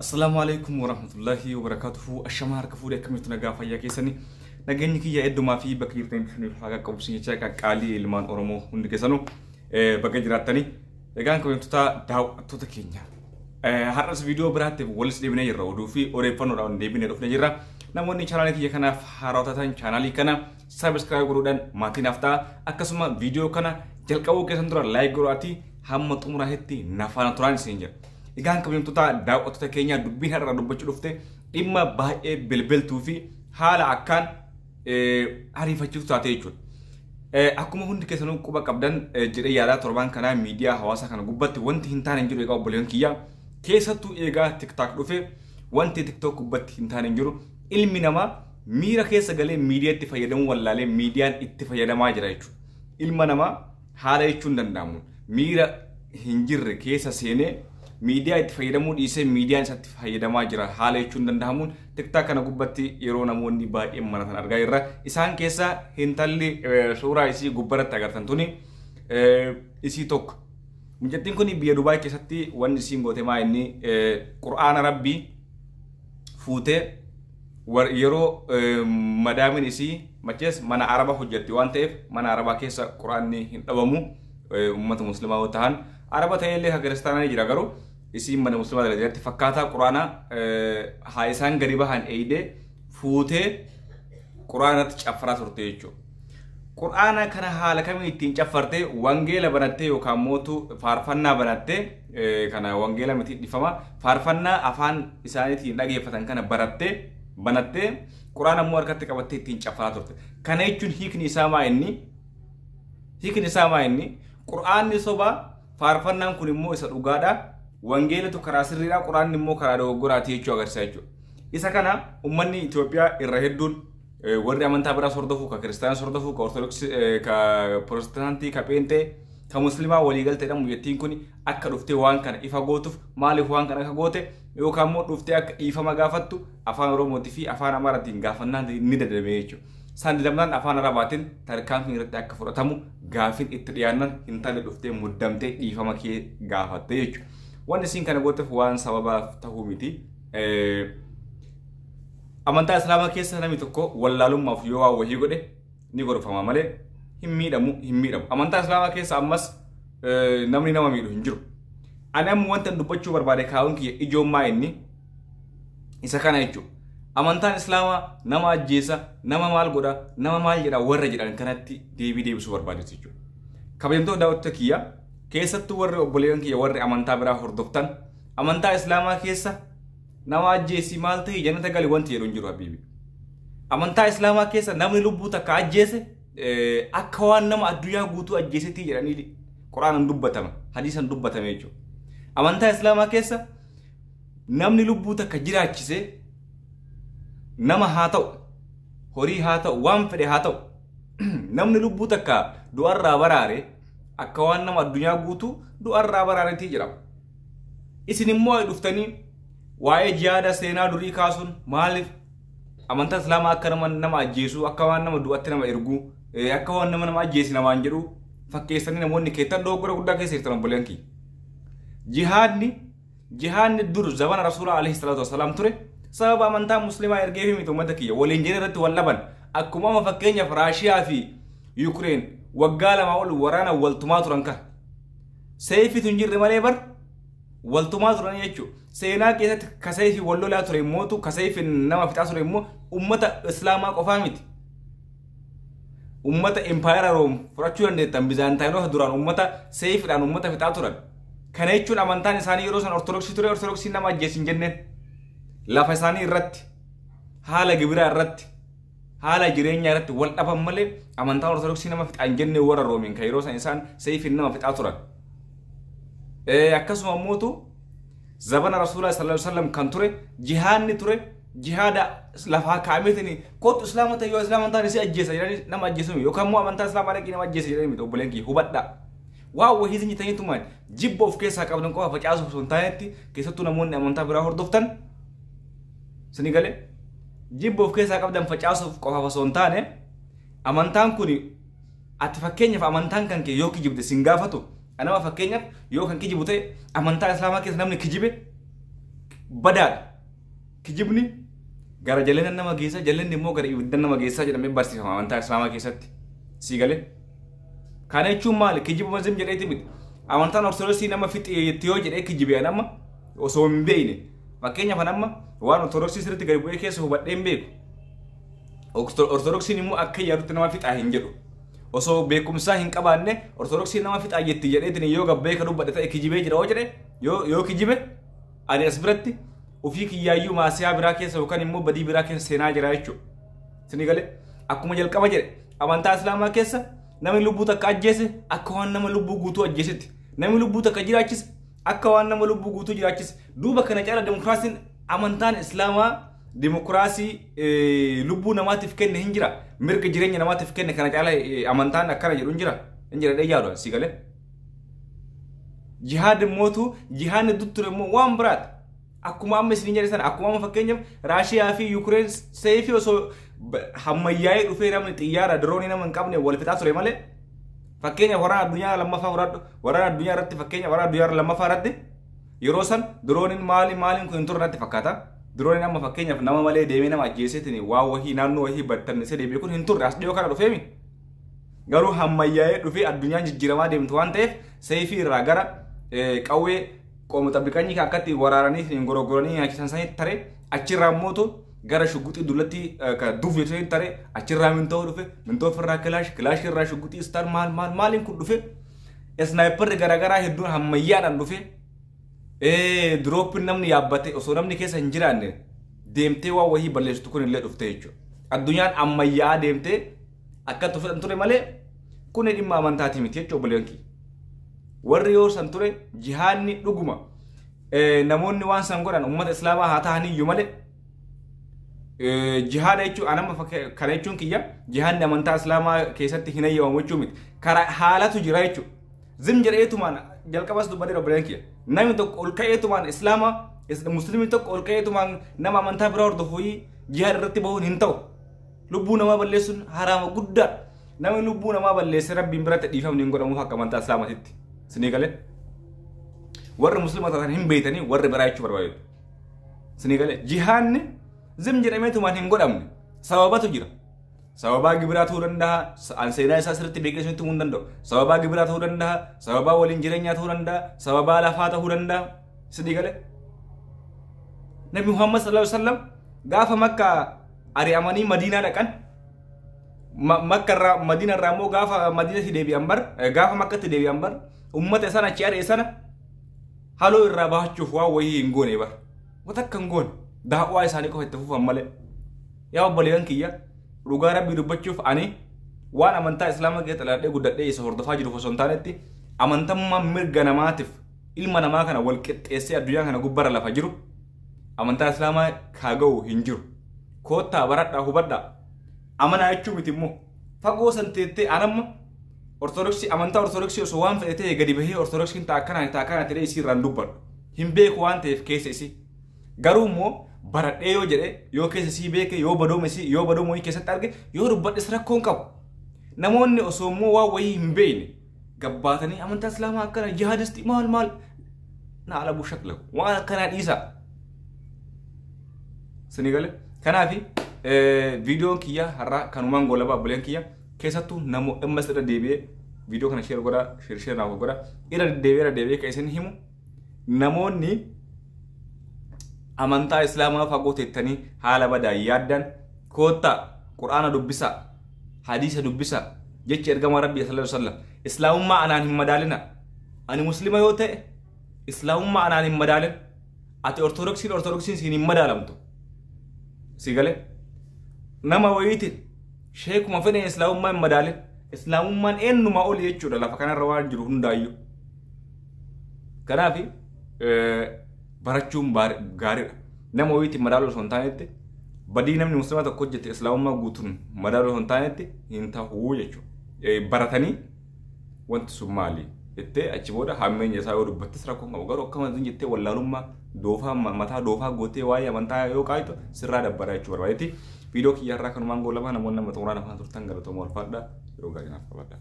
Assalaamu alaikum warahmatullahi wabarakatuhu. Ashamaa harka fuudhee, akkamitti nagaa fayyaa keessanii? Nageenyi kiyya heddumaa fi bakka jirtanitti isiniif haa qaqqabu isin jecha, qaqqaalii ilmaan Oromoo hundi keessanuu bakka jiraattanii. Egaan kabajamtoota daawwattoota keenya, har'as viidiyoo biraatti walis deebinee jirra. Oduu fi odeeffannoodhaan deebinee dhufnee jirra. Namoonni chaanaalii kiyya kanaaf haarawaa taatan chaanaalii kana subscribe godhuudhaan maatii naaf ta'a. Akkasuma viidiyoo kana jalqabuu keessan dura like godhaatii hamma xumuraatti na faana turaan isin jedha. Egaan kabajamtoota daawwattoota keenya, dubbiin har'a dubbachuu dhufte dhimma baay'ee bilbiltuu fi haala akkaan ariifachiisu taate jechuudha. Akkuma hundi keessanuu quba qabdan jedhee yaadaa, torbaan kanaa miidiyaa hawaasaa kana gubbatti wanti hin taane hin jiru. Egaa obboleeyyan kiyya, keessattuu eegaa TikTok dhufe wanti TikTok gubbatti hin taane hin jiru. Ilmi namaa miira keessa galee miidiyaatti fayyadamuu wallaalee miidiyaan itti fayyadamaa jira jechuudha. Ilma namaa haala jechuun danda'amu miira hin jirre keessa seenee miidiyaa itti fayyadamuu dhiisee miidiyaan isatti fayyadamaa jira haala jechuun danda'amuun TikTok kana gubbatti yeroo namoonni baay'een maratan argaa jirra. Isaan keessaa intalli suuraa isii gubbaratti agartan tuni isii tokko. Mucattiin kun biyya Dubaay keessatti wanni isiin goote maa inni Qur'aana Rabbii fuutee yeroo madaamin isii machees mana Arabaa hojjetti waan ta'eef, mana Arabaa keessa Qur'aanni hin dhabamu. Uummata musliimaa yoo ta'an, Araba ta'e illee kan kiristaanaa ni jira, garuu isiin mana musliimaa dalagaa fakkaataa Qur'aana haa isaan gadi bahan eeyidee fuutee Qur'aanatti caffaraa turte jechuudha. Qur'aana kana haala kamiin ittiin caffarte? Wangeela banattee yookaan mootu faarfannaa banattee, kana wangeela miti, dhifama, faarfannaa afaan isaaniitiin dhageeffatan kana barattee banattee Qur'aana immoo harkatti qabattee ittiin caffaraa turte. Kana jechuun hiikni isaa maa inni? Hiikni isaa maa inni? Qur'aanni sobaa, faarfannaan kun immoo isa dhugaadha. Wangeelatu karaa sirriidha, Qur'aanni immoo karaa dogoggoraati jechuu agarsiisa jechuudha. Isa kana uummanni Itoophiyaa irra hedduun warri amantaa biraas hordofu, ka kiristaanaa hordofu, ka Ortodoksii, ka Pirotestaantii, ka Pheenxee, ka Musliimaa waliigalteedha mucattiin kun akka dhuftee waan kana ifa gootuuf, maaliif waan kana akka goote yookaan immoo dhuftee akka dhiifama gaafattu afaan Oromootii fi afaan Amaaraatiin gaafannaan ni dadhabee jechuudha. Isaan didamnaan afaan Arabaatiin tarkaanfiin irratti akka fudhatamu gaafiin itti dhiyaannan intalli dhuftee muddamtee dhiifama kee gaafatte jechuudha. Wanni isiin kana gooteef waan sababaaf ta'uu miti. Amantaa Islaamaa keessa namni tokko wallaalummaaf yoo waan wahii godhe ni gorfama malee hin miidhamu, hin miidhamu. Amantaa Islaamaa keessa ammas namni nama miidhu hin jiru. Ani amma wanta dubbachuu barbaade kaa'uun kiyya ijoommaa inni isa kana jechuudha. Amantaan Islaamaa nama ajjeesa, nama maal godha, nama maal jedha warra jedhan kanatti deebii deebisuu barbaade jechuudha. Kabajamtoota daawwattoota kiyya, keessattuu warri obboleeyyan kiyya warri amantaa biraa hordoftan, amantaa Islaamaa keessa nama ajjeesii maal ta'e jannata gali wanti jedhu hin jiru, habiibi. Amantaa Islaamaa keessa namni lubbuu takka ajjeese akka waan nama addunyaa guutuu ajjeesetii jedhanii Quraanan dubbatama, hadiisan dubbatame jechuudha. Amantaa Islaamaa keessa namni lubbuu takka jiraachise, nama haa ta'u, horii haa ta'u, waan fedhe haa ta'u, namni lubbuu takka du'arraa baraare akka waan nama addunyaa guutuu du'arraa baraaretii jedhama. Isin immoo dhuftanii waa'ee jihaada seenaa durii kaasuun maaliif amantaa Islaamaa akka nama ajjeesuu, akka waan nama du'atti nama erguu, akka waan nama ajjeesi namaan jedhu fakkeessanii namoonni keettan dogoggora guddaa keessa jirtan, obboleeyyan kiyya. Jihaadni dur zamana Rasuula alayhi salaatu wasalaam ture sababa amantaa musliimaa ergee fi miti. Uummata kiyya waliin jedhee irratti wal dhaban, akkuma amma fakkeenyaaf Raashiyaa fi Yukireen waggaa 2 ol waraana waltumaa turan kana. Seefitu hin jirre malee bar waltumaa turan jechuudha. Seenaa keessatti ka seefii wal lolaa ture immootu, ka seefiin nama fixaa ture immoo uummata Islaamaa qofaa miti. Uummata impaayera Room fudhachuu dandeettan, Bizaantaayinoota duraan uummata seefiidhaan uummata fixaa turan. Kana jechuun amantaan isaanii yeroo san Ortodoksii ture, Ortodoksiin nama ajjeesin jenneen. Lafa isaanii irratti, haala gibiraa irratti, haala jireenyaa irratti wal dhaban malee amantaan Ortodoksii nama fixaa hin jenne warra Roomiin kan yeroo san isaan seefiin nama fixaa turan. Akkasuma immootu zabana Rasuulaa sallallahu alaihi wasallam kan ture jihaadni ture jihaada lafaa kaa'ameetiin kootu Islaama ta'e, yoo Islaama ta'an si ajjeesa jedhanii nama ajjeesu yookaan immoo amantaa Islaamaa dhaqii nama ajjeesa jedhanii miti. Obboleen kiyya, hubadhaa. Waan wahii isin jettaniitumaan jibba of keessaa qabdan qofa facaasuuf osoo hin taanetti, keessattuu namoonni amantaa biraa hordoftan, sini galee, jibba of keessaa qabdan facaasuuf qofaaf osoo hin taane, amantaan kun ati fakkeenyaaf amantaan kan kee yoo kijibde sin gaafatu. Anama fakkeenyaaf yoo kan kijibu ta'e, amantaa Islaamaa keessa namni kijibe badaadha. Kijibni gara jalina nama geessa, jalinni immoo gara ibidda nama geessa jedhamee barsiifama amantaa Islaamaa keessatti. Sii galee? Kana jechuun maali? Kijiba zim jedheeti miti. Amantaan Ortodoksii nama fixee yoo jedhee kijibee nama osoo hin beekne. Fakkeenyaaf amma waan Ortodoksii sirriitti gadi bu'ee keessa hubadhee hin beeku. Ortodoksiin immoo akka yaadutti nama fixaa hin jedhu. Osoo beekumsaa hin qabaanne Ortodoksiin nama fixaa jetti jedheetiin yoo gabbee ka dubbadhe ta'e kijibee jira yoo jedhe yoo kijibe ani as biratti ofii kiyyaayyuu maasiyaa biraa keessa yookaan immoo badii biraa keessa seenaa jira jechuudha. Isinii galee akkuma jalqaba jedhe amantaa Islaamaa keessa namni lubbuu takka ajjeese akka waan nama lubbuu guutuu ajjeesetti. Namni lubbuu takka jiraachise akka waan nama lubbuu guutuu jiraachise. Duuba kana caala dimokiraasiin amantaan Islaamaa dimokiraasii lubbuu namaatiif kenne hin jira. Mirga jireenya namaatiif kenne kana caala amantaan akkana jedhu hin jira. Hin jira dhee yaadu si galee. Jihaad immootu jihaadni ture immoo waan biraati. Akkuma amma isin jedhe sana akkuma amma fakkeenyaaf Raashiyaa fi Yuukireen seefii osoo hammayyaa'ee dhufee namni xiyyaara diroonii nama hin qabne wal fixaa ture malee fakkeenya waraana addunyaa lammaffaa fudhadhu waraana addunyaa irratti fakkeenya waraana addunyaa lammaffaa irratti yeroo san dirooniin maali maaliin kun hin turre natti fakkaata. Dirooniin amma fakkeenyaaf nama malee deemee nama ajjeeseetiin waa wahii naannoo wahii battannisee deebi'e kun hin turre as dhiyoo kana dhufeemi. Garuu hammayyaa'ee dhufee addunyaan jijjiiramaa deemtu waan ta'eef seefii irraa gara qawwee qooma xabbiqanii akkatti waraaranii hin gorogoranii nyaachisan sanitti tare achirraa mootu gara shuguxii dullatti duuf jechuun tare achirraa mintoo dhufe mintoo ofirraa kilaash kilaash irraa shuguxii istaar maal maal maaliin kun dhufe isnaayiparri garaagaraa hedduun hammayyaadhaan dhufe dirooppiin namni yaabbate osoo namni keessa hin jiraanne deemtee waan wahii balleessitu kun illee dhufte jechuudha. Addunyaan ammayyaa deemtee akka fudhan ture malee kun dhimma amantaatii miti jechuudha obboleeyyan kiyya. Warri yoo san ture jihaadni dhuguma namoonni waan san godhan uummata Islaamaa haa ta'aniyyuu malee jihaada jechuun anama kana jechuun kiyya jihaadni amantaa Islaamaa keessatti hin eeyyamamu jechuu miti. Karaa haalatu jira jechuudha. Zim jedheetumaan jalqabas dubbadee obboleeyyan kiyya. Namni tokko ol ka'eetumaan Islaama musliimni tokko ol ka'eetumaan nama amantaa biraa hordofu jihaada irratti bahuun hin ta'u. Lubbuu namaa balleessuun haraama guddaadha. Namni lubbuu namaa balleesse rabbiin biratti dhiifamni hin godhamuuf akka amantaa Islaamaatitti. Isinii galee warri musliima ta'an hin beeytanii warri biraa jechuu barbaadu. Isinii galee jihaadni zim jedhameetumaan hin godhamne sababatu jira. Sababaa gibiraa ta'uu danda'a, an seenaa isaa sirriitti beekee isinitti himuu hin danda'u. Sababaa gibiraa ta'uu danda'a, sababaa waliin jireenyaa ta'uu danda'a, sababaa lafaa ta'uu danda'a. Isinii galee Nabi Muhammad sallallahu alaihi wasallam gaafa Makka ari'amanii Madiinaa dhaqan Makka irraa Madiina irraa immoo gaafa Madiinatti deebi'an bar gaafa Makkatti deebi'an bar ummata isaan achi ari'e sana haloo irraa baachuuf waan wayii hin goone bar. Wanta akka hin goone daawwaa isaanii qofa itti fufan malee. Yaa obboleeyyan kiyya dhugaa rabbii dubbachuuf ani waan amantaa Islaamaa keessa dhaladhee guddadhee isa hordofaa jiruuf osoo hin taanetti amantammaa mirga namaatiif ilma namaa kana wal qixxeessee addunyaa kana gubbarra lafa jiru amantaa Islaamaa kaa ga'u hin jiru. Koottaa baradhaa hubadhaa amanaa jechuu miti immoo fagoo san teettee anamma Ortodoksii amantaa Ortodoksii osoo waan fedhe ta'e gadi bahee Ortodoksiin ta'a akkanaa ta'a akkanaa ta'ee isii irraan dubbadhu. Hin beeku waan ta'eef keessa isii. Garuu immoo baradhee yoo jedhe yoo keessa isii beeke yoo badooma isii yoo badooma wayii keessatti arge yoo dubbadhes rakkoo hin qabu. Namoonni osoo immoo waan wayii hin beekne gabbaatanii amantaa Islaamaa akkana jihaadistii maal maal na ala bushakla waan akkanaa dhiisaa. Isinii galee kanaafi viidiyoon kiyya har'a kanumaan goolabaa obboleen kiyya keessattuu namo ammas irra deebi'ee viidiyoo kana sheer godhaa sheer sheer naaf godhaa irra deddeebi'ee irra deebi'ee kan isin himu namoonni amantaa Islaamaa fagoo teettanii haala badaa yaaddan koottaa Qur'aana dubbisaa hadiisa dubbisaa jechi ergamaa Rabbii sallallahu alaihi wasallam Islaamummaa anaan hin madaalina ani muslima yoo ta'e Islaamummaa anaan hin madaalin ati Ortodoksiin Ortodoksiin siin hin madaalamtu. Si galee nama wayiitiin sheekuma fedhan Islaamummaa hin madaalin Islaamummaan eenyumaa oli jechuudha lafa kanarra waan jiru hundaayyuu. Kanaaf barachuun gaariidha. Nama wayiitiin madaaluu osoo hin taanetti badii namni muslima tokko hojjete Islaamummaa guutuun madaaluu osoo hin taanetti hin ta'uu jechuudha. Baratanii wanti sun maali jettee achi booda hammeenya isaa yoo dubbattes rakkoo hin qabu garuu akkuma jettee wallaalummaa doofaa mataa doofaa gootee waa'ee amantaa yoo qaayitu sirraa dabbaraa jechuu barbaadetti. Viidiyoo kiyya irraa kanumaan goolabaa namoonni nama xumuraan afaan turtan galatooma ulfaadha yeroo gaarii naaf qabadha.